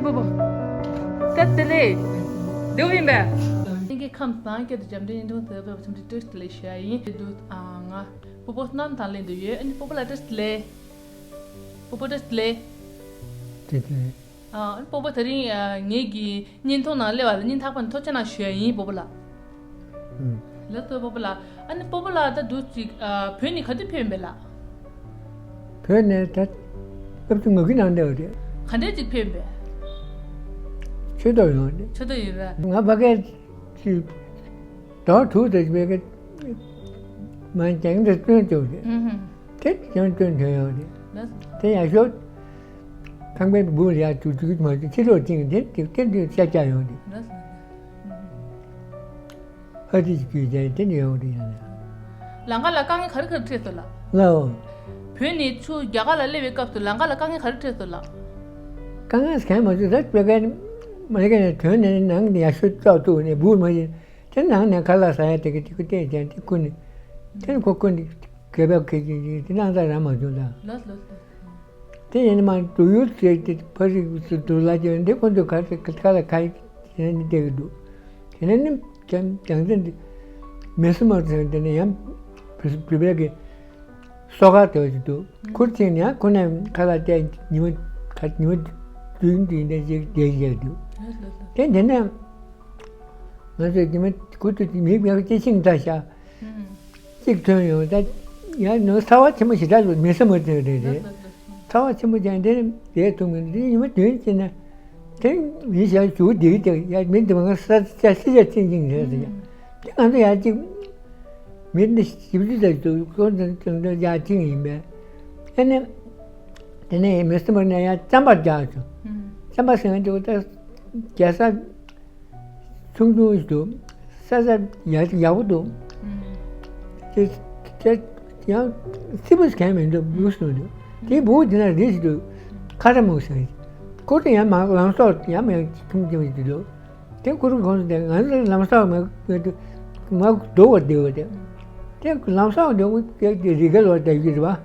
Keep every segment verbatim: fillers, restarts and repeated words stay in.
ད་དེ་ལས་འདུག་ཡིན་པས། ཀྱི་ཁམས་དང་སྐད་དུ་འཇམ་འདྲེན་ཡིན་དུས་དེ་བས་འཆམ་འདྲི་སྤྲོད་དེ་ལས་བཤད་ཡིན་དུ། ང་སྤོ་བོ་རྣམས་དང་ལེན་དུ་ཡོད། ཨ་ནི་སྤོ་བོ་ལ་བཀྲ་ཤིས་བདེ་ལེགས། སྤོ་བོ་བཀྲ་ཤིས་བདེ་ལེགས། བཀྲ་ཤིས་བདེ་ལེགས། ཨ་ཨ་ནི་སྤོ་བོ་དེ་རིང་ཨ་ངེད་ཀྱི་བརྙན་ཐུང་ནང་སླེབས་པ་ལ་སྙིང་ཐག་པ་ནས་ཐུགས་རྗེ་གནང་ཞུ་ཡ་ཡིན་སྤོ་བོ་ལགས། ལགས་སོ་སྤོ་བོ་ལགས། ཨ་ནི་སྤོ་བོ་ལགས་ད་འདུག་ཅིག་ཨ་བོད་ནས་ག་དུས་ཕེབས་ཡིན་པས་ལགས། བོད་ནས་ད་སྐབས་དུ་ངུ་གི་ནང་འདྲ་བ་རེད། ག་འདྲས་ཅིག་ཕེབས་ཡིན་པས། ཆོས་ཐོག་ཡོང་རེད། ཆོས་ཐོག་ཡིན་ར། ང་ཕ་གིར་ཅིག་ཟླ་བ་དྲུག་ཙམ་ཅིག་ཕ་གིར་མ་རྒྱང་འདྲ་སྟོན་བཅུག་རེད། ཨུ་ཧུ། དེ་ཡང་སྟོན་ཐོན་ཡོང་རེད། ལགས་སོ། དེ་ཡང་ཞོག་ཁང་པའི་སྦུག་ལ་ཡར་དུ་དུ་མ་དུ་ཕྱི་ལོགས་བཅིངས་དེ་དེ་དེ་དུས་ཤ་རྒྱག་ཡོང་རེད། ལགས་སོ། ཨ་ཧ་ཏི་ཅིག་དུས་དེ་དེ་འདྲ་ཡོང་རེད་ཡང་ན། ལམ་ཁ་ལ་དཀའ་ངལ་ག་རེ་ག་རེ་འཕྲད་སོང་ལགས། ལའོ། བོད་ནས་ཚུར་རྒྱ་གར་ལ་སླེབས་པའི་སྐབས་སུ་ལམ་ཁ་ལ་དཀའ་ངལ་ག་རེ་འཕྲད་སོང་ལགས། དཀའ་ངལ་གང་མ་བྱུང་ད་བོད་སྐད་མ་ལས་ཀ་ནས་དོན་ནས་ནང་ནས་ཡར་ཤོད་ཙོག་ཐུག་ནས་སྦུག་མ་ཡིན། དེ་ནང་ནས་ཁ་ལག་ཟ་ཡ་དེ་གི་དེ་གི་བལྟས་ཀྱང་དེ་ཀུན་ནས་དེ་ནས་ཁོ་ཀུན་ནས་དགེ་བ་གི་གི་གི་དེ་སྣང་དག་རང་མ་བྱུང་ད། ལགས་ལགས་ལགས། དེ་ཡིན་ན་མ་འགྲོ་ཡུལ་ཟེར་དེ་ཕ་རིག་སུ་འགྲོ་ལ་ཅེ་འདི་ཁོ་ཚོས་ག་ཚོད་ག་ལ་ག་ཡི་དེ་ནས་བསྡད་ཀྱི་འདུག་དེ་ནས་ནི་ཀྱང་ཀྱང་ཚན་འདི་མེ་སི་མ་ཚན་དེ་ནས་ཡང་བུ་བུ་བས་ཀྱི་སོ་ཁ་དེ་བ་ཅིག་འདུག་ཁུར་ཚིག་ནས་ཡང་ཁོ་ནས་ཁ་ལག་བལྟས་ཉི་མ་ཁ་ཉི་མ་བདུན་བདུན་དེ་ཅིག་བསྡད་བསྡད་འདུག་དེ་དེ་ནས་ང་ཚོས་ཉི་མ་ཁུར་དུ་མི་མི་ཁ་ཅིག་ཤིང་རྟ་ཤ། གཅིག་ཐོན་ཡོང་ད། ཡང་ནང་ཚ་བ་ཆེན་པོ་ཞེ་དྲག་ལ་མེ་ས་མ་ཐོན་རེད་རེད། ཚ་བ་ཆེན་པོ་ཀྱང་དེ་རེད་ཐུབ་མི་འདུག་ཉི་མ་བདུན་ཅིག་ན། དེ་མི་ཞག་བཞུགས་བསྡད་ཀྱི་ཡ་མི་འདི་མ་ས་ཆ་སི་ཆ་ཚིན་ཅིང་རེད་ཟེར་ཡ། དེ་ང་ཚོ་ཡ་གཅིག་མི་འདི་ཞིབ་འཇུག་ལ་འདུག་ཁོང་ཚོ་ཚོ་ཚོ་ཡ་ཅིང་ཡིན་པས། ཨ་ནི། དེ་ནས་མེ་ས་མ་ན་ཡ་རྩམ་པ་རྒྱག་བྱུང་། རྩམ་པ་ཟེར་ཡ་འདི་ད་རྒྱལ་ས། ཆུང་ཆུང་ཞིག་འདུག་ས་ས་ཡག་ཡག་པོ་འདུག་དེ་དེ་ཡང་སྲིད་པོ་གང་མི་འདུག་འབུ་སུ་འདུག་དེའི་འབུ་དེ་ན་རེ་ཞིག་འདུག་ཁ་ར་མུག་ཟེར། ཁོ་དེ་ཡང་མ་ལམ་སོགས་ཡང་མ་ཁུམ་ཁུམ་ཞིག་འདུག་དེ་ཁོ་རང་ཁོང་ཚོ་དེ་ང་ཚོ་ལམ་སོགས་མ་མ་འདུག་མ་འདུག་བ་བདེ་བ་དེ་དེ་ལམ་སོགས་འདུག་དེ་རི་ག་ལོ་དེ་ཡོད་རེད་བ།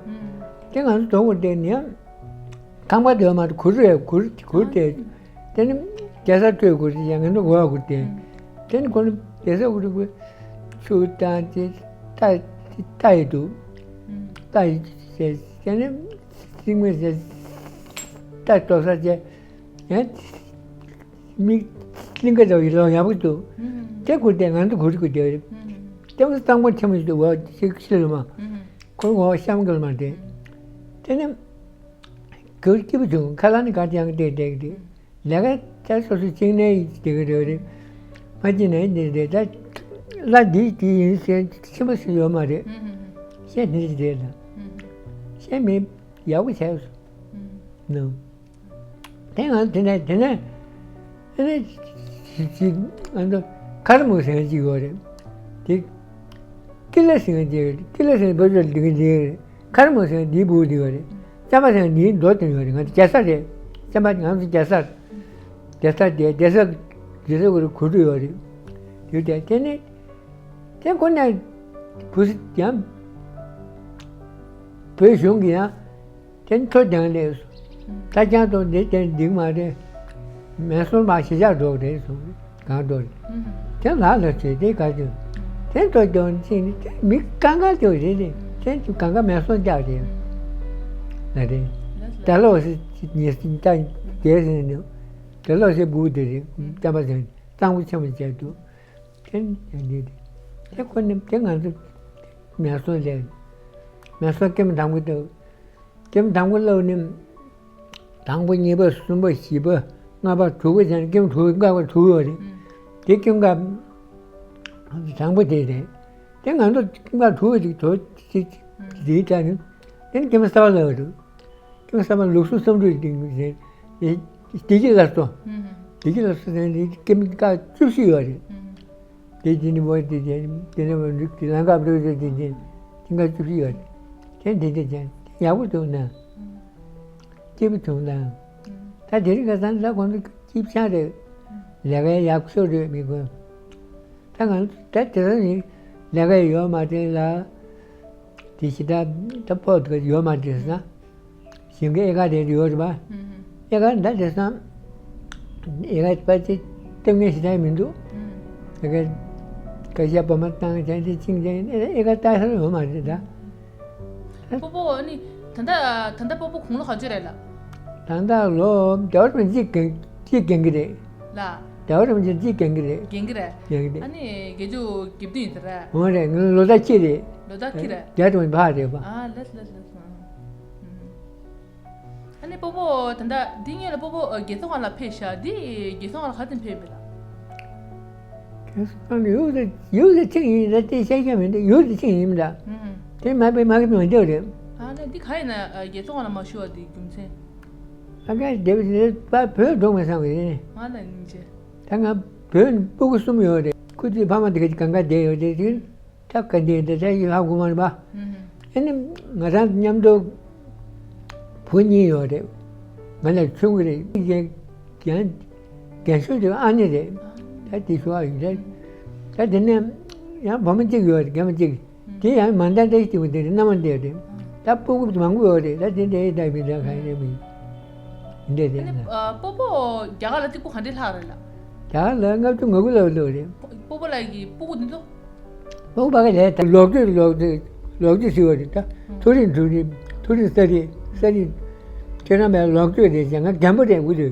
དེ་ང་ཚོ་འདུག་བ་དེ་ནི་ཡང་ཁང་པ་དེ་མ་གུ་རུ་གུ་རུ་དེ། དེ་ནི་རྒྱལ་ས་སྤྲོད་དགོས་ཀྱི་ཡང་ངན་དུ་གོ་བ་དགོས་ཏེ། དེ་ནི་ཁོ་ནི་རྒྱལ་ས་དགོས་དགོས་ཆུ་དང་དེ་ལྟ་ལྟ་ཡི་འདུག་ལྟ་ཡི་ཟེར་དེ་ནི་སྲིང་མོ་ཟེར་ལྟ་རྟོག་ས་བྱས་ཡང་མི་གླིང་ག་འདྲ་བའི་ལོ་ཡག་པོ་འདུག་དེ་དགོས་ཏེ་ངན་དུ་གོ་དགོས་ཏེ། དེ་ངས་གཙང་པོ་ཆེན་མོ་ཞིག་འདུག་བ་ཞིག་ཤི་ལ་མ་ཁོ་ངོ་བཤམ་གི་ལ་མ་དེ། དེ་ནི་གོ་སྐྱིད་པོ་བྱུང་ཁ་ལག་ནི་ག་དེ་ཡང་བལྟས་བལྟས་ཀྱི་དེ། ལས་ཀ་ད་སོ་སོ་གཅིག་ནས་བྱེད་ཀྱི་རེད་རེད། མ་གཅིག་ནས་འདི་རེད་ད། ལ་འདི་དེ་ཡིན་ཟེར་ཆེན་པོ་ཞིག་ཡོད་མ་རེད། ཤེས་འདི་རེད་ད། ཤེས་མི་ཡག་པོ་བྱས་སོང་། ནུ། དེ་ང་དེ་ནས་དེ་ནས་དེ་ནས་ཅིག་ང་ཚོ་ཁར་མོ་ཟེར་ཅིག་ཡོད་རེད། དེ་ཀི་ལ་ཟེར་ཅིག་ཀི་ལ་ཟེར་བོད་ལ་འདི་གི་འདི་རེད། ཁར་མོ་ཟེར་འདིའི་བུ་འདི་བ་རེད། ཅམ་པ་ཟེར་འདིའི་མདོ་དེ་བ་རེད། ང་ཚོ་རྒྱལ་ས་རེད། ཅམ་པ་ང་ཚོ་རྒྱལ་ས་རེད། རྒྱལ་ས་དེ་རྒྱལ་ས་རྒྱལ་ས་གུ་རུ་གུ་རུ་ཡོད་རེད། དེ་དེ་དེ་ནས་དེ་ཁོ་ནས་བུ་ཡང་བོད་གཞུང་གི་ཡང་དེ་ཐོ་རྒྱང་ལས་སོ། ད་ཀྱང་དོ་འདི་དེ་འདིག་མ་རེད། མེ་སོར་མ་ཞི་ཆགས་འགྲོ་རེད་སོང་། གང་འགྲོ་རེད། དེ་ལ་ལ་བྱེད་དེ་ག་ཅུ། དེ་ཐོ་རྒྱང་ཅིག་ནི་དེ་མི་གང་ག་ཅུ་རེད་རེད། དེ་ཅུ་གང་ག་མེ་སོར་རྒྱག་རེད། ལ་རེད། ད་ལོ་སི་ཉེ་སི་ད་རྒྱལ་སི་ནི། ད་ལོ་སི་བུ་དེ་རེད། ཅམ་པ་ཟེར་གཙང་པོ་ཆེན་པོ་བྱས་འདུག་དེ་ནི་དེ་དེ་ཁོ་ནི་དེ་ང་ཚོ་མེ་སོར་ལས་མེ་སོར་སྐྱེམས་དང་པོ་དེ། སྐྱེམས་དང་པོ་བླུགས་ནི། དང་པོ་གཉིས་པ་གསུམ་པ་བཞི་པ་ལྔ་པ་དྲུག་པ་བྱས་ནས་སྐྱེམས་དྲུག་འགག་པ་དྲུག་ཡོད་རེད། དེ་སྐྱེམས་འགག་དང་པོ་དེ་རེད། དེ་ང་ཚོ་སྐྱེམས་འགག་དྲུག་ཡོད་ཅིག་དོ་ཅིག་དེའི་གྲས་ནི། དེ་ནི་སྐྱེམས་གསར་པ་བླུགས་རེད། སྐྱེམས་གསར་པ་ལུགས་སྲོལ་བསམ་གྲུབ་དེ་རེད། དེ་གྱི་ལ་སོ། དེ་གྱི་ལ་སོ་ཟེར་ནི་སྐྱེམས་འགག་བཅུ་བཞི་ཡོད་རེད། དེ་དེ་ནི་བོད་དེ་དེ་དེ་ནི་བོད་རིགས་ཀྱི་ལམ་ཁ་འགྲོ་དེ་དེ་དེ་དེ་འགའ་བཅུ་བཞི་ཡོད་རེད། དེ་དེ་དེ་དེ་ཡག་པོ་འདུག་ན། སྐྱིད་པོ་བྱུང་དང་། ད་དེ་རིང་ཁ་སང་ལ་ཁོང་ཚོ་སྐྱིད་ཆགས་རེད། ལས་ཀའི་ཡག་ཤོས་རེད་མི་དགོས། ད་ང་ཚོ་ད་དེ་རིང་ལས་ཀ་ཡོད་མ་རེད་ལ། དེ་ཞེ་དྲག་ད་སྤོ་ཐུབ་ཡོད་མ་རེད་ཟེར་ན། གཞན་གྱི་ཨེ་ཀ་རེ་རེ་ཡོད་རེད་པ། ཨེ་ཀ་འདྲ་དེ་སང་ ཨེ་ཀ་པ་ཅི་སྟབས་ངན་ཞེ་དྲག་མི་འདུག་ཨེ་ཀ་ཀ་ཤ་བ་མ་བཏང་ཅན་དེ་ཅིང་ཅན་ཨེ་ཀ་ལྟ་ས་ཡོད་མ་རེད་ད། སྤོ་བོ། ཨ་ནི་ད་ལྟ་ད་ལྟ་སྤོ་བོ་དགུང་ལོ་ག་ཚོད་རེད་ལ། ད་ལྟ་ལོ་ཟླ་བ་རིམ་གཅིག་གཅིག་རྒན་གྱི་རེད། ལ། ཟླ་བ་རིམ་གཅིག་རྒན་གྱི་རེད། རྒན་གྱི་རེད། རྒན་གྱི་རེད། ཨ་ནི་དགེ་ཕྲུག་དགེ་བདུན་ཡིན་ད་ར། འོ་རེད། ངའི་ལོ་ཟླ་གཅིག་རེད། ལོ་ཟླ་གཅིག་རེད། བརྒྱ་དང་ཕར་རེད་པ། ཨ་ལས་ལས་ལས། ཨ་ནི་སྤོ་བོ་ད་ལྟ་འདི་སྔོན་ལ་སྤོ་བོ་རྒྱལ་ཚོགས་ཁང་ལ་ཕེབས་ཤག་འདི་རྒྱལ་ཚོགས་ཁང་ལ་ག་དུས་ཕེབས་མེད་ལ། རྒྱལ་ཚོགས་ཁང་ལ་ཡུལ་དུ་ཡུལ་དུ་ཐེངས་ཡིན་ད་དེ་བཤད་རྒྱུ་མི་འདུག་ཡུལ་དུ་ཐེངས་ཡིན་ད། དེ་མ་ཕེབས་མ་ཕེབས་མ་འདུག་རེད། ཨ་ནི་འདི་ག་ཡིན་ན་རྒྱལ་ཚོགས་ཁང་ལ་མ་ཞུ་བ་འདི་རྒྱུ་མཚན། ཨ་ཀ་དེ་བས་དེ་པ་བོད་འགྲོ་མི་སང་བས་ནི། ང་ལ་སྙིང་རྗེ། ད་ང་བོད་སྤུ་གུ་གསུམ་ཡོད་རེད། ཁུ་ཚོའི་ཕ་མ་དེ་ག་གང་ག་བསྡད་ཡོད་རེད་དེ། ད་ག་འདི་འདི་ད་ཡི་ཧ་གོ་མ་རེད་པ། ཨེ་ནི་ང་རང་མཉམ་དུ་བུ་གཉིས་ཡོད་རེད། ང་ལས་ཆུང་གི་རེད། རྒན་རྒན་རྒན་ཤོས་དེ་ཨ་ནེ་རེད། ད་དེ་ཤོ་ཨ་ཡིན་རེད། ད་དེ་ནས་ཡང་བུ་མོ་གཅིག་ཡོད་རེད། རྒན་མོ་གཅིག་དེ་ཡང་མ་འདང་འདྲ་ཞིག་དེ་རེད། མནའ་མ་འདྲ་རེད། ད་སྤུ་གུ་མང་པོ་ཡོད་རེད། ད་དེ་འདྲ་ཡི་ད་མི་འདྲ་ག་ཡིན་རེད་མི་འདྲ་རེད་ན། སྤོ་བོ་རྒྱ་གར་ལ་གཅིག་པུ་ག་འདྲའི་ལྷག་རེད་ལ། རྒྱ་གར་ལ་ལྔ་བཅུ་ང་དགུ་ལ་ལོ་རེད། སྤོ་བོ་ལ་ཡི་སྤུ་གུ་འདི་ཚོ། ལོག་པ་ག་ལས་ད་ལོག་སྤྱོད་ལོག་སྤྱོད་ལོག་སྤྱོད་ཟེར་བ་རེད་ད། མཐོ་རིམ་མཐོ་རིམ་མཐོ་རིམ་ས་རིག་ས་རིག་ཁྱེད་རང་མའི་ལོག་སྤྱོད་རེད་ཟེར། ང་རྒན་པོ་རེད། འུ་ཚོ་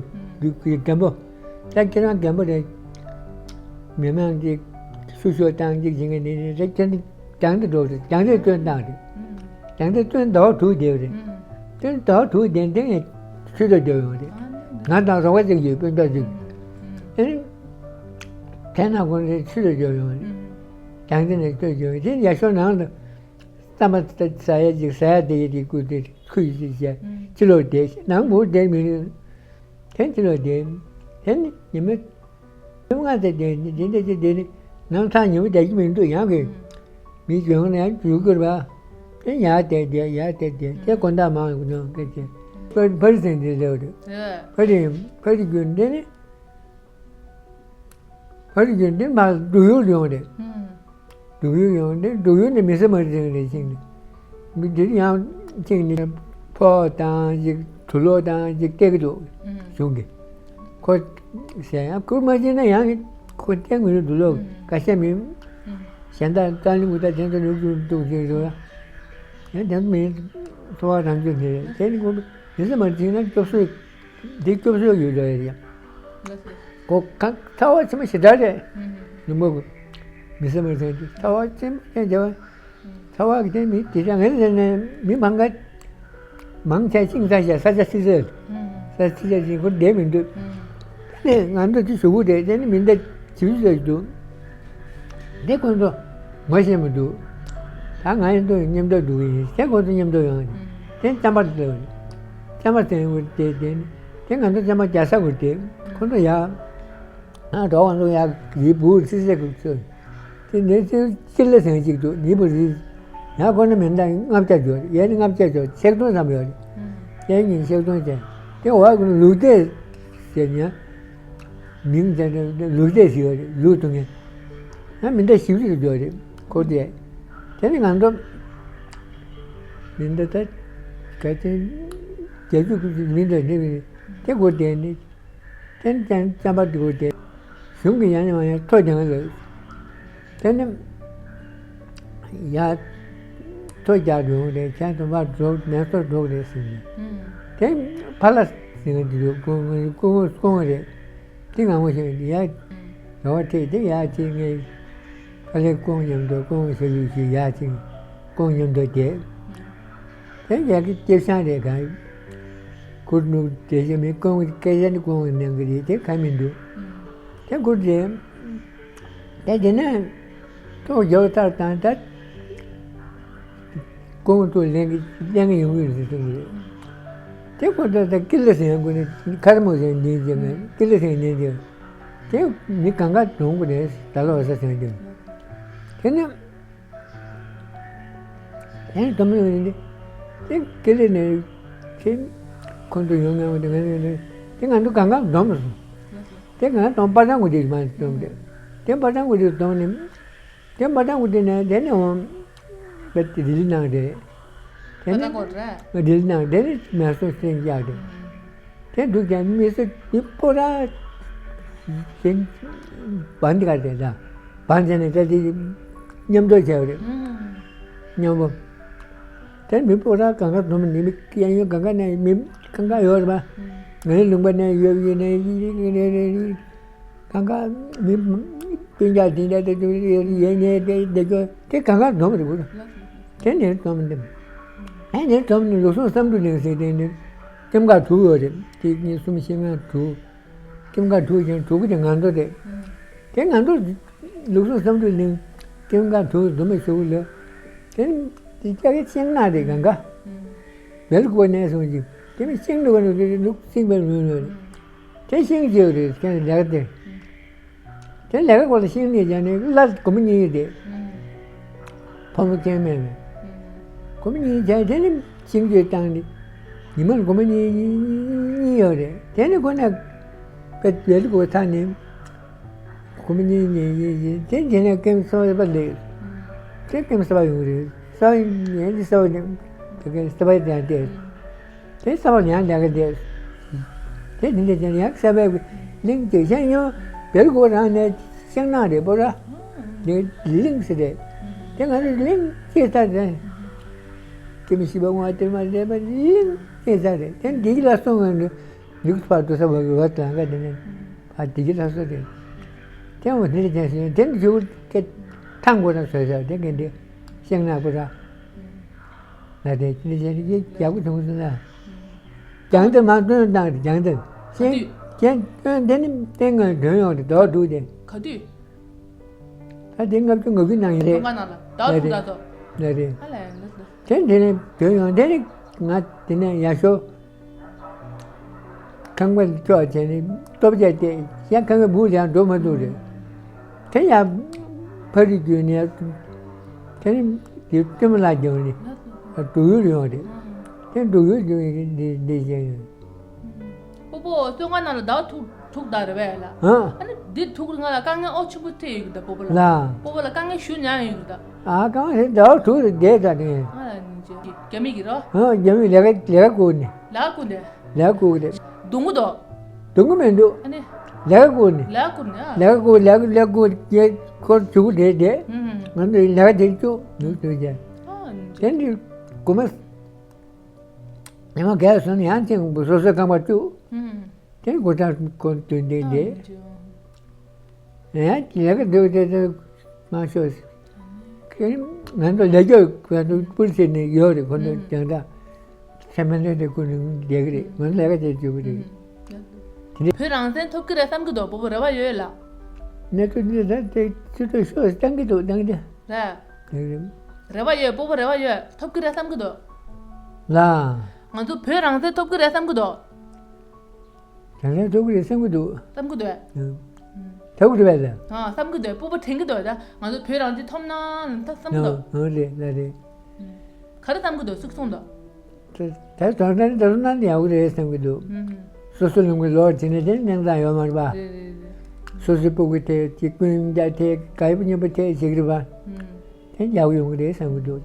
རྒན་པོ་ད་ཁྱེད་རང་རྒན་པོ་རེད། མི་མང་གི་སུ་ཞོག་བཏང་གཅིག་བྱེད་མཁན་ནི་རེད། ཁྱེད་རང་རྒྱང་ལྟ་འགྲོ་རེད། རྒྱང་ལྟ་སྟོན་བཏང་རེད། རྒྱང་ལྟ་སྟོན་ཟླ་བ་དྲུག་བསྡད་རེད། སྟོན་ཟླ་བ་དྲུག་བསྡད་དེ་ངས་ཆུ་ཚོད་བརྒྱབ་ཡོང་རེད། ང་དང་རོགས་པ་གཅིག་ཡོད། སྤུན་ཟླ་གཅིག་ཨེ་ནི། དེ་ན་ཁོང་ཚོས་ཆུ་ཚོད་བརྒྱབ་ཡོང་རེད། རྒྱང་ལྟ་ནས་ཆུ་ཚོད་བརྒྱབ་ཡོང་། དེ་ཡར་ཤོག་ནང་དུ་རྩམ་པ་ཟ་ཡ་ཅིག་ཟ་ཡ་དེ་ཡི་དེ་བསྐུར་ཏེ་ཁུ་ཡི་ཅིག་བྱས། ཕྱི་ལོགས་བསྡད། ནང་མུར་བསྡད་མི་རུང་། དེ་ཕྱི་ལོགས་བསྡད། དེ་ནི་ཉི་མ་ཉི་མ་ལྔ་ཙམ་བསྡད། དེ་འདྲ་ཅིག་བསྡད་ནི་ནང་ཚང་ཉི་མ་བསྡད་ཀྱི་མི་འདུག་ཡང་གི་མི་གཞོན་ནས་ཡང་འཇུག་དགོས་པ། དེ་ཡར་བསྡད་བསྡད་ཡར་བསྡད་བསྡད། དེ་དགོང་དག་མང་ཡོང་སྐད་ཆ། ཕ་ཕ་རི་སེང་འདི་ལེའུ་རེད། ཕ་རི་ཕ་རི་རྒྱུན་འདི་ནི། ཕ་རི་རྒྱུན་འདི་མར་འབྲུག་ཡུལ་ཡོང་རེད། འབྲུག་ཡུལ་ཡོང་འདི་འབྲུག་ཡུལ་ནས་མི་ས་མ་རི་སེང་རེད་ཅིང་ནི། མི་འདིར་ཡང་ཅིང་ནི་ཕོ་དང་ཅིག་དུག་ལོག་དང་ཅིག་སྟེར་གི་འདུག་གཞུང་གི། ཁོ་ཟེར་ཡང་ཁུར་མ་བྱིན་ན་ཡང་ཁོ་སྟེར་མི་འདུག་དུག་ལོག་ག་ཤ་མི། གཞན་དག་ཀ་ལི་མུ་ད་དེ་ཚོ་ནུབ་ཏུ་འདུག་ཅིག་རེད། ཡང་དེ་ཚོ་མི་འཚོ་བ་རང་ཆོད་འདི་རེད། དེ་ནི་ཁོ་མི་ས་མ་རི་སེང་ན་སྐྱོབ་གསོ། འདི་སྐྱོབ་གསོ་ཡོད་རེད་ཡ། ཁོ་གང་ཚ་བ་ཆེན་པོ་ཞེ་དྲག་རེད། ནུ་མོ་མི་ས་མ་ཚན་གྱི་ཚ་བ་ཆེན་པོ་ཅན་བྱ་བ། ཚ་བ་གི་དེ་མི་དེ་ཅང་ངེས་ཟེར་ནས་མི་མང་ག་མང་ཆེ་ཤིང་ས་ཞེས་ས་ཆ་སི་ཟེར། ས་སི་ཆ་ཞིག་ཁོ་བསྡད་མི་འདུག་དེ་ནས་ང་ཚོ་དེ་ཞུ་གུ་རེད། དེ་ནི་མི་འདི་བྱིའུ་ཟེར་འདུག་དེ་ཁོ་ཚོ་ངོ་ཤེས་མི་འདུག་ད་ང་ཡིན་དུ་མཉམ་དུ་འདུག་ཡིན། དེ་ཁོ་ཚོ་མཉམ་དུ་ཡོང་། དེ་རྩམ་པ་དེ་རྩམ་པ་དེ་དེ་དེ་དེ་ང་ཚོ་རྩམ་པ་རྒྱག་ས་གུ་དེ་ཁོ་ཚོ་ཡ། ང་གྲོགས་ང་ཚོ་ཡ་ཡི་བུ་སི་སི་གུ་ཚོ་དེ་ནས་དེ་ཅི་ལ་ཟེར་གཅིག་འདུག་ནི་བུ་རི་ཡ་ཁོ་ན་མེ་མདའ་ལྔ་བརྒྱ་འཇོག་ཡ་ནི་ལྔ་བརྒྱ་འཇོག་ཆིག་སྟོང་ཙམ་ཡོད་རེད། ཡ་ཉིན་ཆིག་སྟོང་ཅན་དེ་འོག་གི་ལུག་རྫས་ཟེར་ཉ། མིང་དེ་ལུག་རྫས་ཞིག་ཡོད་རེད། ལུག་འཐུང་མཁན། ཡང་མི་འདྲ་ཞིབ་ཞིབ་འགྲོ་རེད་ཁོ་དེ། དེ་ནི་ང་ཚོ་མི་འདྲ་ད་ག་ཚོད་བརྒྱད་ཅུ་དགུ་བཅུ་མི་འདྲ་འདྲ་མི་དེ་སྒོ་དེ་ནི་དེ་ནི་ཅང་ཅམ་པ་དེ་སྒོ་དེ་གཞུང་གི་ཡང་ནི་མ་ཡང་ཐོ་རྒྱང་ལ་དེ་ནི། ཡ། ཐོ་རྒྱག་འགྲོ་རེད། ཁྱེད་ཚོ་མར་འགྲོ་མེ་སོར་འགྲོ་རེད་ཟེར་ནས། དེ་ཕ་ལ་ཟེར་ནས་འདི་ལོ་སྐུ་ངོ་སྐུ་ངོ་སྐུ་ངོ་རེད། དེ་ང་ངོ་ཤེས་ཡ། རེ་བ་ཁྲིད་དེ་ཡ་ཅིག་ངས་ཕ་ལའི་སྐུ་ངོ་མཉམ་དུ་སྐུ་ངོ་ཤེས་ཡུལ་ཞིག་ཡ་ཅིག་སྐུ་ངོ་མཉམ་དུ་བསྡད། དེ་ཡ་གི་སྐྱེ་ཤང་རེད་ག་ཁུར་ནུ་དེ་བཞིན་མི་སྐུ་ངོ་སྐད་ཆ་ནི་སྐུ་ངོ་གནང་གི་རེད། དེ་ག་མི་འདུག་དེ་ཁུར་དེ། དེ་དེ་ནས་ཐོག་རྒྱག་ཚར་དང་ད་ཁོང་ཚོ་ལེན་གི་ལེན་གི་ཡོང་གི་རེད་གསུངས་གི་རེད། དེ་ཁོ་ཚོ་ད་ཀི་ལི་སེང་ཀུན་ནས་ཁར་མོ་ཟེར་འདི་ཟེར་ནས་ཀི་ལི་སེང་ནས་དེ་དེ་མི་གང་ག་གྲོང་གི་རེད། ད་ལོ་ས་སེང་དེ་དེ་ནས་དེ་ནས་དོམ་ཡོང་ནས་དེ་ཀི་ལི་ནས་དེ་ཁོ་ཚོ་ཡོང་ངམ་དེ་ང་ནས་དེ་ང་ཚོ་གང་ག་འཛོམས་སོང་། དེ་ང་དང་པ་ཏང་གུ་དེ་མ་བཏང་དེ། དེ་པ་ཏང་གུ་དེ་བཏང་ནས། དེ་པ་ཏང་གུ་དེ་ནས་དེ་ནས་འོང་། བེད་དེ་རིལ་ནང་དེ། དེ་ནས་པ་ཏང་གུ་རེད། རིལ་ནང་དེ་ནས་མེ་སོ་སེང་རྒྱག་དེ། དེ་འདུག་ཀྱང་མི་སོ་དེ་པོ་ར། དེ་བང་འདི་ག་རེད་ད། བང་བྱས་ནས་ད་དེ་མཉམ་དུ་བྱས་པ་རེད། མཉམ་པོ། དེ་མི་སྤོ་ར་གང་ག་འཛོམས་ནས་མི་གཡས་གཡོན་གང་ག་ནས་མི་གང་ག་ཡོད་རེད་པ། ངའི་ལུང་པ་ནས་ཡོད་ཡོད་ནས་གང་ག་མི་སྤུན་ཀྱག་དེ་འདྲ་དེ་ཚོ་ཡོད་ནས་དེ་དེ་ཚོ་དེ་གང་ག་འཛོམས་རེད་བུ། དེ་ནས་འཛོམས་ནས་ཨ་ནས་འཛོམས་ནས་ལུགས་ཟུང་བསམ་དུ་ལེན་ཟེར་དེ་ནས་ཀེམ་ཀ་དྲུག་ཡོད་རེད། དེ་གཉིས་གསུམ་བཞི་ལྔ་དྲུག་ཀེམ་ཀ་དྲུག་ཅན་དྲུག་གི་དེ་ང་ཚོ་རེད། དེ་ང་ཚོ་ལུགས་ཟུང་བསམ་དུ་ལེན་ཀེམ་ཀ་དྲུག་འཛོམས་པའི་ཞུ་གི་ལ། དེ་དེ་ལྕགས་ཀྱི་ཤིང་ནགས་རེད་གང་ག་བེལ་ཀོ་ནས་སོང་ཅིག་དེ་མི་ཤིང་འདུག་བ་ནི་དེ་ལུག་སིང་བའི་ལུས་ལུས་རེད། དེ་ཤིང་ཅིག་རེད་ཀྱང་ལེགས་དེ། དེ་ལས་ཀ་སྐོར་ལ་ཤེས་ནས་ཀྱང་ནི་བླ་སྒོར་མོ་གཉིས་དེ། ཕོ་མོ་སྐྱེས་མེད་མེད། སྒོར་མོ་གཉིས་བྱས་དེ་ནི་ཤིང་གཅོད་བཏང་ནི། ཉི་མ་ལ་སྒོར་མོ་གཉིས་གཉིས་གཉིས་ཡོད་རེད། དེ་ནི་ཁོ་ན་དཔེ་བེད་སྒོར་ཐག་ནི། སྒོར་མོ་གཉིས་གཉིས་གཉིས་གཉིས་དེ་དེ་ནས་ཀེམ་གསར་པ་སླེབས། དེ་ཀེམ་གསར་པ་ཡོང་རེད། གསར་པ་ཡིན་དེ་གསར་པ་དེ་ཀེམ་གསར་པ་དེ་དེ། དེ་ས་བ་ཡང་ལས་ཀ་དེ། དེ་འདི་འདྲ་ཅན་ཡང་ས་བའི་གླིང་དེ་གཞན་ཡང་བེལ་ཀོ་རང་ནས་ཤང་ནག་རེད་པོ་ར། དེ་གླིང་ཟེར་རེད། དེ་ང་ཚོ་གླིང་སྐྱེས་ས་རེད། དེ་མི་ཤི་བ་ངོ་དེ་མ་རེད་པ་གླིང་སྐྱེས་ས་རེད། དེ་འདི་གི་ལ་སོང་ངས་འདུག་ཕར་འགྲོ་ས་བ་གི་བ་དང་ག་དེ་ནས་ཕར་འདི་གི་ལ་སོང་རེད། དེ་འོ་དེ་འདྲ་ཅན་ཟེར་དེ་འདི་ཞུ་གི་ཐང་གོ་ར་བཟོས་ས་དེ་ག་འདི་ཤང་ནག་པོ་ར། ལ་དེ་ཅི་ནས་ཅི་ནས་ཡག་པོ་བྱུང་སོང་ན། རྒྱང་ལྟ་མ་སྟོན་བཏང་རེད་རྒྱང་ལྟ། ག་དུས། གཞན་གཞན་སྟོན་དེ་ནི་སྟོན་ངོས་སྟོན་ཡོང་རེད་དོ་འདུག་དེ། ག་དུས། ད་དེ་ལྔ་བཅུ་ང་དགུ་ནང་ཡིན་རེད། ལོ་ལྔ་ནང་ལ་ཟླ་བ་དྲུག་ལ་ཐོབ། ལ་རེད། ཨ་ལས་ལ་ལ། དེ་དེ་ནས་སྟོན་ཡོང་དེ་ནི་ང་དེ་ནས་ཡར་ཤོག་ཁང་པ་ལ་ཅོག་བྱས་ནས་སྟོབས་ཆེ་སྟེ་ཡང་ཁང་པའི་སྦུག་ལ་ཡང་འགྲོ་མ་ཐུབ་རེད། དེ་ཡང་ཕ་རི་བརྒྱུད་ནས་དེ་ནི་དེ་སྟོན་མོ་ལ་རྒྱབ་ནས་འབྲུག་ཡུལ་ཡོང་རེད། དེ་འབྲུག་ཡུལ་རྒྱུད་ནས་འདི་འདི་བཞིན་ཡོད། སྤོ་བོ་བཙོན་ཁང་ནང་ལ་ཟླ་བ་དྲུག་དྲུག་ལྟར་རེད་པས་ལ། ཨ་ནི་འདི་དྲུག་ང་ལ་དཀའ་ངལ་ཨོ་ཆེན་པོ་འཕྲད་ཡོད་ཀྱི་ད་སྤོ་བོ་ལ། ལ། སྤོ་བོ་ལ་དཀའ་ངལ་ཞུ་མྱངས་ཡོད་ཀྱི་ད། ཨ་དཀའ་ངལ་ཟླ་བ་དྲུག་རེ་བསྡད་ད་ནི། ང་ལ་ནི་རྒྱ་མི་གི་རོ། ཨ་རྒྱ་མི་ལས་ཀ་ལས་ཀ་བསྐུར་ནས། ལ་ཀུ་འདྲ། ལ་ཀུ་འདྲ། སྡུག་གུ་འདུག་སྡུག་གུ་མི་འདུག་ཨ་ནི། ལ་ཀུ་ནི། ལ་ཀུ་ནི། ལ་ཀུ་ལ་ཀུ་ལ་ཀུ་ཡེ་ཁོར་ཆུ་གུ་འདྲ་འདྲ། ང་ཚོ་ལ་ཀ་དེ་བཅུག་ནུས་ཐུབ་ཀྱང་། དེ་འདྲ་གོ་མ། ཉི་མ་བརྒྱད་སོང་ཡང་ཅིག་སོ་སོའི་ཁང་པ་བཅུག་དེ་གོ་ཐག་ཁོ་དུས་འདྲ་འདྲ། ཡང་ལས་ཀ་འདུག་དེ་དེ་མ་ཤོར། ཁྱེད་ང་ཚོ་ལས་སྐྱོབ་ང་ཚོ་པུར་ཟེར་ནས་ཡོད་རེད། ཁོ་ཚོ་ཀྱང་འདྲ་ཚད་མ་ལས་དེ་ཀུན་ནས་བསྡད་ཀྱི་རེད། ང་ཚོ་ལས་ཀ་བྱེད་བཅུག་གི་རེད། དེ་འདྲ། བོད་རང་བཙན་ཐོབ་ཀྱི་རེད་བསམ་གྱི་འདུག་སྤོ་བོ་རེ་བ་ཡོད་ལ། གནས་ཚུལ་འདི་ད་དེ་ཚུལ་དུ་ཤོག་བཏང་གི་འདུག་བཏང་གི་རེད། རེད། རེ་བ་ཡོད་སྤོ་བོ་རེ་བ་ཡོད་ཐོབ་ཀྱི་རེད་བསམ་གྱི་འདུག་ལ། ང་ཚོ་བོད་རང་བཙན་ཐོབ་ཀྱི་རེད་བསམ་གྱི་འདུག་དྲང་བདེན་ཐོབ་ཀྱི་རེད་བསམ་གྱི་འདུག་བསམ་གྱི་འདུག་ཨ། ཐོབ་ཀྱི་རེད་པས་ད། ཨ་བསམ་གྱི་འདུག་སྤོ་བོ་དྲན་གྱི་འདུག་ད་ང་ཚོ་བོད་རང་བཙན་ཐོབ་ན་ད་བསམ་གྱི་འདུག་ཨ་རེད་ལ་རེད། ག་རེ་བསམ་གྱི་འདུག་ཚུགས་སོང་འདུག་ད་ད་དོན་ལྡན་དོན་ལྡན་ཡག་པོ་རེད་བསམ་གྱི་འདུག་སོ་སོ་ལུང་གི་ལོག་བྱས་ནས་དེ་གནས་སྟངས་ཡོད་མ་རེད་པ། རེད་རེད་རེད། སོ་སོའི་སྤུ་གུ་དེ་གཅིག་སྤུན་ཀྱག་དེ་ག་ཡོད་མཉམ་པོ་དེ་བྱེད་ཀྱི་རེད་པ། དེ་ཡག་ཡོང་གི་རེད་བསམ་གྱི་འདུག་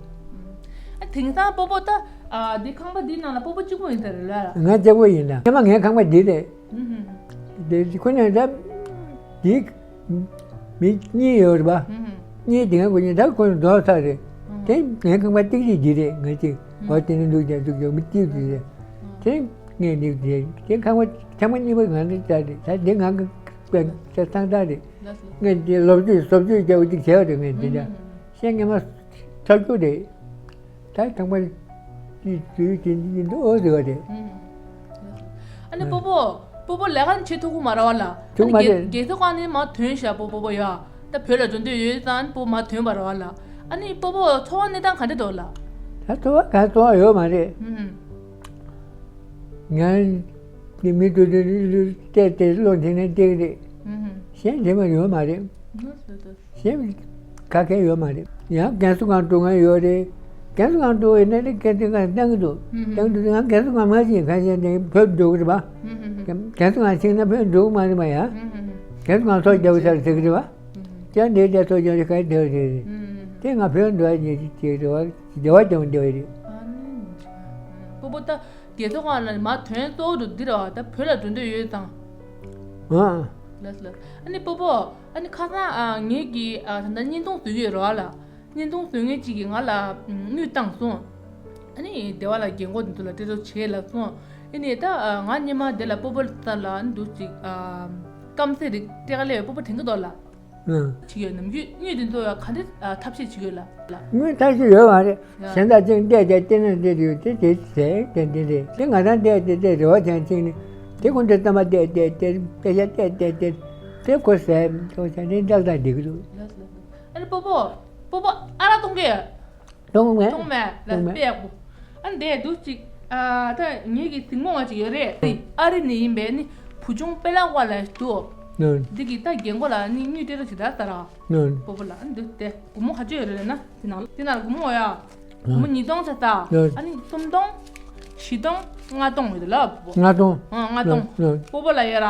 ཨ་དེང་སང་སྤོ་བོ་ད་ཨ་འདི་ཁང་པ་འདིའི་ནང་ལ་སྤོ་བོ་གཅིག་པོ་ཡིན་ས་རེད་ལ། ང་གཅིག་པོ་ཡིན་ད། སྔོན་མ་ངའི་ཁང་པ་འདི་རེད། དེ་ཁོ་ནས་ད་འདི་མི་གཉིས་ཡོད་རེད་པ། གཉིས་དེ་སྔ་ཁོ་གཉིས་ད་ཁོ་ནས་འགྲོ་ཚར་རེད། དེ་ངའི་ཁང་པ་ཏིག་ཏིག་འདི་རེད། ང་གཅིག་འོ་དེ་ནས་འདུག་ཀྱང་འདུག་ཀྱང་མི་ཏིག་ཏིག་རེད། དེ་ངས་འདི་རེད། དེ་ཁང་པ་ཁང་པ་གཉིས་པ་ང་ཚོ་ད་རེད། ད་འདི་ང་གི་ད་ཐང་ཐང་རེད། ངས་འདི་ལོ་བཅུ་སོ་བཅུ་རྒྱག་པ་ཅིག་བྱས་པ་རེད། ངས་འདི་འདྲ་བཤད་ངས་མ་ཐག་གཅོད་རེད། ད་ཁང་པ་དེ་དུས་དེ་འདི་འདི་ཨོ་ཟེར་བ་རེད། ཨ་ནི་སྤོ་བོ་སྤོ་བོ་ལས་ཀ་བྱེད་ཐུབ་ཀྱི་མ་རེད་པ་ལ། ཐུབ་མ་རེད། རྒས་གསོ་ཁང་ནས་མར་ཐོན་ཤག་སྤོ་སྤོ་བོ་ཡ། ད་བོད་ལ་འགྲོ་འདོད་ཡོད་ཙང་སྤོ་མར་ཐོན་པ་རེད་པ་ལ། ཨ་ནི་སྤོ་བོ་འཚོ་བ་གནས་སྟངས་ག་འདྲ་འདུག་ལ། ད་འཚོ་བ་ག་འཚོ་བ་ཡོད་མ་རེད། ང་ནི་མི་དུ་དུ་ལུ་ལུ་བལྟས་ཏེ་བློ་འཐེན་ནས་བལྟས་ཀྱི་རེད། གཞན་འདྲེ་མ་ཡོད་མ་རེད། གཞན་ག་གེ་ཡོད་མ་རེད། ཡང་རྒན་གསོ་ཁང་འགྲོ་མཁན་ཡོད་རེད། རྒན་གསོ་ཁང་འགྲོ་བའི་གནས་ལས་རྒན་གསོ་ཁང་བཏང་གི་འདུག་བཏང་གི་འདུག་ང་རྒན་གསོ་ཁང་མ་ཕྱིན་ཁ་ཤས་དེ་བོད་འགྲོ་གི་རེད་པ། རྒན་གསོ་ཁང་ཕྱིན་ན་བོད་འགྲོ་གི་མ་རེད་པ་ཡ། རྒན་གསོ་ཁང་ཚོགས་རྒྱག་གི་ས་རེད་ཟེར་གི་རེད་པ། ཅང་འདྲེ་རྒྱ་ཚོགས་རྒྱག་གི་ག་རེ་བསྡད་རེད། དེ་ང་བོད་འགྲོ་བ་ཉེ་ཅིག་ཅིག་རེད་བ། བདེ་བ་ཅང་བདེ་བ་རེད། སྤོ་བོ་ད། རྒས་ཐོག་ལ་མ་ཐོན་གཙོ་བོ་འདི་རེད་བ། ད་བོད་ལ་འགྲོ་འདོད་ཡོད་ཙང་། ཨ། ལགས་ལགས། ཨ་ནི་སྤོ་བོ། ཨ་ནི་ཁ་སང་ཨ་ངེད་ཀྱིས་ཨ་ད་ལྟ་བརྙན་ཐུང་བཟོ་གི་ཡོད་རེད་བ་ལ། བརྙན་ཐུང་བཟོ་མཁན་གཅིག་གིས་ང་ལ་དངུལ་བཏང་སོང་། ཨ་ནི་སྡེ་བ་ལ་རྒན་གོག་འདི་ཚོ་ལ་སྤྲད་རོགས་བྱེད་ལབ་སོང་། ཨ་ནི་ད་ཨ་ང་སྔོན་མ་དེ་ལ་སྤོ་བོ་ལ་ལ་འདུག་ཅིག་ཨ་སྐམ་སའི་རིགས་སྤྲད་ག་སླེབས་པའི་སྤོ་བོ་དྲན་གྱི་འདུག་ལ། ཨ། བྱེད་ཀྱི་ཡོད། ནམ་རྒྱུན་དངུལ་འདི་ཚོ་ག་འདྲ་ཨ་ཐབས་ཤེས་བྱེད་ཀྱི་ཡོད་ལ། དངུལ་ཐབས་ཤེས་ཡོད་མ་རེད། ཡ། གཞན་དག་ཅིག་བལྟས་བལྟས་བལྟས་ན་བལྟས་ཡོད་དེ་དེ་ཟེར་དེ་འདི་རེད་དེ་ང་རང་བལྟས་བལྟས་བལྟས་རེ་བ་ཅན་ཅིག་ནི་དེ་ཁོང་ཚོའི་བསམ་པ་བལྟས་བལྟས་བལྟས་དཔེ་ཆ་བལྟས་བལྟས་བལྟས་དེ་ཁོ་ཟེར་ཁོ་ཟེར་ནི་འདྲ་ད་འགྲིག་གི་འདུག་ལགས་སོ་ལགས་སོ། ཨ་ནི་སྤོ་བོ། སྤོ་བོ་ཨ་རག་འཐུང་གི་ཡོད། གཏོང་མེད། གཏོང་མེད་ལ་གཏོང་མེད། དཔེ་ཡག་པོ། ཨ་འདས་འདུག་ཅིག་ཨ་ད་ངེད་ཀྱི་གཟིགས་མོ་བ་ཅིག་ཡོད་རེད། ཨ་རི་ནས་ཡིན་པས་ནི་བུ་ཆུང་དཔེ་ལ་བ་ལ་འདུག་ནོན། འདི་གི་ད་རྒན་གོག་ལ་ནི་དངུལ་སྤྲད་རོགས་བྱེད་ད་ལྟ་ར། ནོན། སྤོ་བོ་ལ་ཨ་འདུག་དེ་སྒོར་མོ་ག་ཚོད་ཡོད་རེད་ན་དེ་ནང་དེ་ནང་ལ་སྒོར་མོ་ཡ། སྒོར་མོ་ཉིས་སྟོང་ཙམ་ད། ནོན། ཨ་ནི་སུམ་སྟོང་། བཞི་སྟོང་། ལྔ་སྟོང་ཡོད་ལ་སྤོ་བོ། ལྔ་སྟོང་། ཨ་ལྔ་སྟོང་། ནོན། སྤོ་བོ་ལ་ཡ་ར།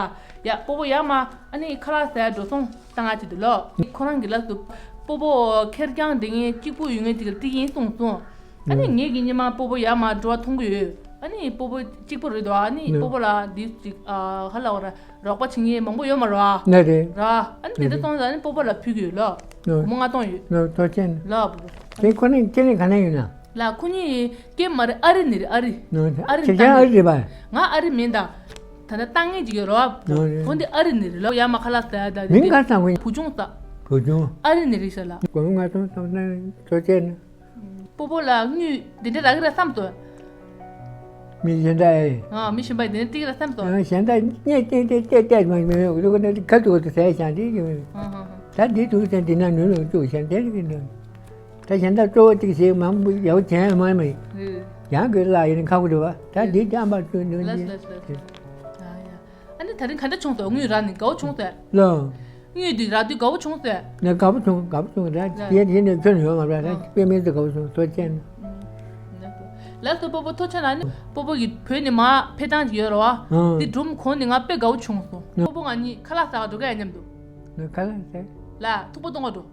ཡ་སྤོ་བོ་ཡ་མ་ཨ་ནི་ཁ་ལག་ཟ་ཡ་འགྲོ་སོང་། ད་ང་ཅི་འདུག་ལོ། ཁོ་རང་གི་ལགས་སུ་སྤོ་བོ་ཁེར་རྐྱང་དེ་ངའི་གཅིག་པུ་ཡོད་ངེས་ཅིག་ལ་ཏི་ཡིན་གསུངས་སོང་། ཨ་ནི་ངེད་ཀྱི་ཉི་མ་སྤོ་བོ་ཡར་མར་འགྲོ་བ་མཐོང་གི་ཡོད། ཨ་ནི་སྤོ་བོ་གཅིག་པུ་རེད་དོ། ཨ་ནི་ནོ། སྤོ་བོ་ལ་འདི་ཅིག་ཨ་ཧ་ལ་བ་ར་རོགས་པ་བྱེད་མཁན་མང་པོ་ཡོད་མ་རེད་བ། ནི་རེད། ར་ཨ་ནི་དེ་འདྲ་སོང་ཙང་ཨ་ནི་སྤོ་བོ་ལ་ཕུལ་གི་ཡོད་ལོ། ནོ། སྒོར་མོ་ལྔ་སྟོང་ཡོད། ནོ་ཐོག་ཆེན། ལ་སྤོ་བོ། དེ་ཁོ་ནི་ཁྱེད་ནི་ག་ནས་ཡིན་ན། ལ་ཁོ་གཉིས་སྐད་མ་རེད། ཨ་རི་ནས་རེད། ཨ་རི། ནོ། ཨ་རི་ཁྱེད་ཀྱང་ཨ་རི་རེད་པ། ང་ཨ་རི་མིན་ད། ད་ལྟ་བཏང་མཁན་ཅིག་ཡོད་རོ། ནོ་རེད། ཁོ་འདི་ཨ་རི་ནས་རེད་ལོ། ཡ་མ་ཁ་ལག་ཟ་ཡ་ད། མིང་ག་ཚང་གི། བུ་ཆུང་ཟ། བུ་ཆུང་། ཨ་རི་ནས་རེད་ཤག་ལ། སྒོར་མོ་ལྔ་སྟོང་སྟོང་ན་ཐོག་ཆེན། སྤོ་བོ་ལ་དངུལ་འདི་འདྲ་རག་གི་རེད་བསམ་སོང་། མི་གཞན་དག་ཨེ། ཨ་མི་གཞན་པ་འདི་འདྲ་ཏིག་རེད་བསམ་སོང་། ཨ་གཞན་དག་གཉེར་ཏེ་ཏེ་ཏེ་ཏེ་མ་མི་ཡོང་། ཁ་ཐུག་ཏུ་ཟས་ཤང་དེ་ཡོང་། ཨ་ཧ་ཧ། ད་འདི་ཐུག་ཚེ་འདི་ན་ནུས་ལོ་བཅུག་ཤང་དེ་རིགས་ནི། ད་གཞན་དག་གཙོ་བོ་གཅིག་ཞིག་མང་པོ་ཡག་བྱས་མ་མི། ཡང་གི་ལ་ཡིན་ཁག་པོ་རེད་བ། ད་འདི་ཅམ་པ་ཚུ་ནུས། ལགས་ལགས་ལགས། ཨ་ཡ། ཨ་ནི་ད་རིང་ག་འདྲ་བྱུང་སོང་། དངུལ་རག་ནས་དགའ་བོ་བྱུང་སོང་། ལོ། དངུལ་འདི་རག་དུས་དགའ་བོ་བྱུང་སོང་། ན་དགའ་བོ་བྱུང་། དགའ་བོ་བྱུང་ར། ལ། དེ་དེ་ནས་ཁྱོད་ཡོང་བ་ར། ཨ། དཔེ་མི་སྲིད་དགའ་བོ་བྱུང་། ཐོག་ཆེན། ལགས་སོ་སྤོ་བོ་ཐུགས་རྗེ་གནང་། ཨ་ནི་སྤོ་བོ་གི་བོད་ནས་མར་ཕེབས་སྟངས་ཅིག་ཡོད་རེད་བ། ཨ། འདི་སྒྲུང་གོ་ནས་ང་དཔེ་དགའ་བོ་བྱུང་སོང་། ཨ། སྤོ་བོ་ང་གཉིས་ཁ་ལག་ཟ་ག་འགྲོ་ག་ཡ་མཉམ་དུ། ང་ཁ་ལག་ཟ། ལ་ཐུག་པ་གཏོང་ག་འགྲོ།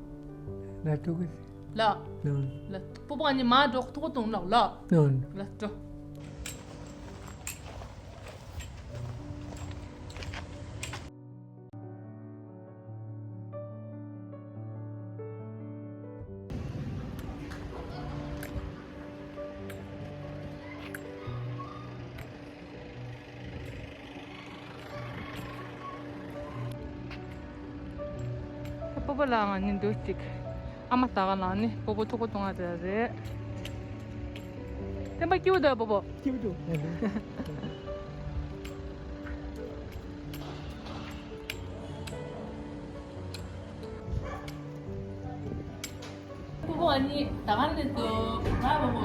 ལ་ཐུག་གི། ལ། ཨ། ལ་སྤོ་བོ་ང་གཉིས་མར་འགྲོ། ཐུག་པ་གཏོང་ལ་ལ། ཨ། ལ་འགྲོ། སྤོ་བོ་ལ་ང་གཉིས་འདུག་ཅིག་ཨ་མ་ཟ་ག་ལངས་ནི་སྤོ་བོ་ཐུག་པ་གཏོང་ང་ཟེར་རེད། སེམས་པ་སྐྱིད་པོ་འདུག་སྤོ་བོ། སྐྱིད་པོ་འདུག་སྤོ་བོ་ཨ་ནི་ད་ག་ནས་འདུག་ར་སྤོ་བོ།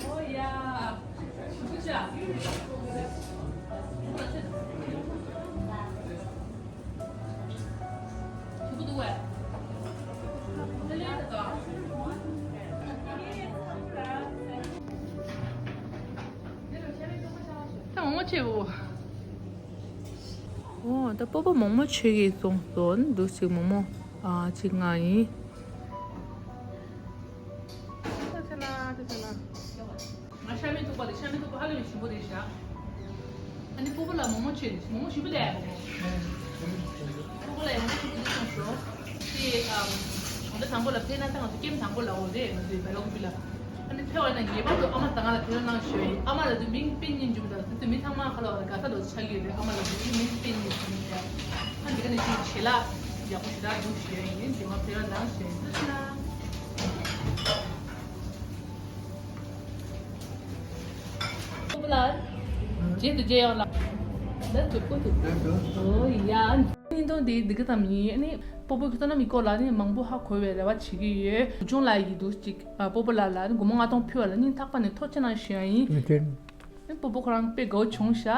ཨོ་ཡ། ཞུ་བ་ཤ། ད་མང་པོ་བྱས་པོ། ཨོ་ད་སྤོ་བོ་མོག་མོག་མཆོད་ཀྱི་སོང་སོང་འདུག་ཅིག་མོག་མོག་ཨ་ཅིག་ང་ཡིན། ད་ཆ་ན་ད་ཆ་ན། ང་ཤ་མེད་ཐུག་པ་དེ་ཤ་མེད་ཐུག་པ་ཧ་ལས་པའི་ཞིམ་པོ་རེད་ཤག་ཨ་ནི་སྤོ་བོ་ལ་མོག་མོག་མཆོད་མོག་མོག་ཞིམ་པོ་ལས་མོག་མོག་སྤོ་བོ་ལ་ཡང་མོག་མོག་ཞིམ་པོ་འདུག་སོང་ཤོག་དེ་ཨམ། གྲོང་སྡེ་དང་པོ་ལ་ཕེབས་ན་ད་ང་ཚོ་ཀེམ་དང་པོ་ལ་འོ་རེད། ང་ཚོའི་བེ་ལོག་བི་ལ། ཨ་ནི་ཕེབས་པ་ན་ངེས་པར་དུ་ཨ་མ་ཟ་ཁང་ལ་ཕེབས་རོགས་གནང་ཞུ་ཡ་ཡིན། ཨ་མ་ལབ་དུས་མིང་དཔེ་སྙིང་རྗེ་མོ་དང་དེ་ཚོ་མི་ཚང་མ་ཁ་ལོ་བ་དགའ་ས་ལོ་ཆགས་ཀྱི་ཡོད་རེད། ཨ་མ་ལབ་དུས་མིང་དཔེ་སྙིང་རྗེ་མོ་རེད། ཨ་འདི་ག་ནས་ཅིག་བྱེད་ལ་ཡག་པོ་ཞེ་དྲག་འདུག་ཞུ་ཡ་ཡིན། རྗེས་མ་ཕེབས་རོགས་གནང་ཞུ་ཡ་ཡིན། ཐུགས་རྗེ་གནང་། སྤོ་བོ་ལགས། རྗེས་སུ་མཇལ་ཡོང་ལ། ལགས་སོ་སྤོ་ཐུབ། ལགས་སོ། ཨོ་ཡ། བརྙན་ཐུང་འདི་འདི་ག་ཙམ་ཡིན། ཨ་ནི་སྤོ་བོ་གི་སོ་ནམ་གྱི་སྐོར་ལ་ནི་མང་པོ་ཧ་གོ་བའི་རེ་བ་བྱེད་ཀྱི་ཡོད། བུ་ཆུང་ལགས་ཡིན་འདུག་ཅིག་ཨ་སྤོ་བོ་ལགས་ལ་ནི་སྒོར་མོ་ལྔ་སྟོང་ཕུལ་བ་ལ་སྙིང་ཐག་པ་ནས་ཐུགས་རྗེ་གནང་ཞུ་ཡ་ཡིན། ཨ་ནི་སྤོ་བོ་ཁོ་རང་དཔེ་དགའ་བོ་བྱུང་ཤག་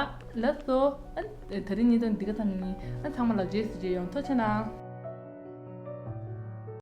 ལགས་སོ། ཨ་ནི་ད་རིང་བརྙན་ཐུང་འདི་ག་ཙམ་ཡིན། ཨ་ཚང་མ་ལ་རྗེས་སུ་མཇལ་ཡོང་། ཐུགས་རྗེ་གནང་།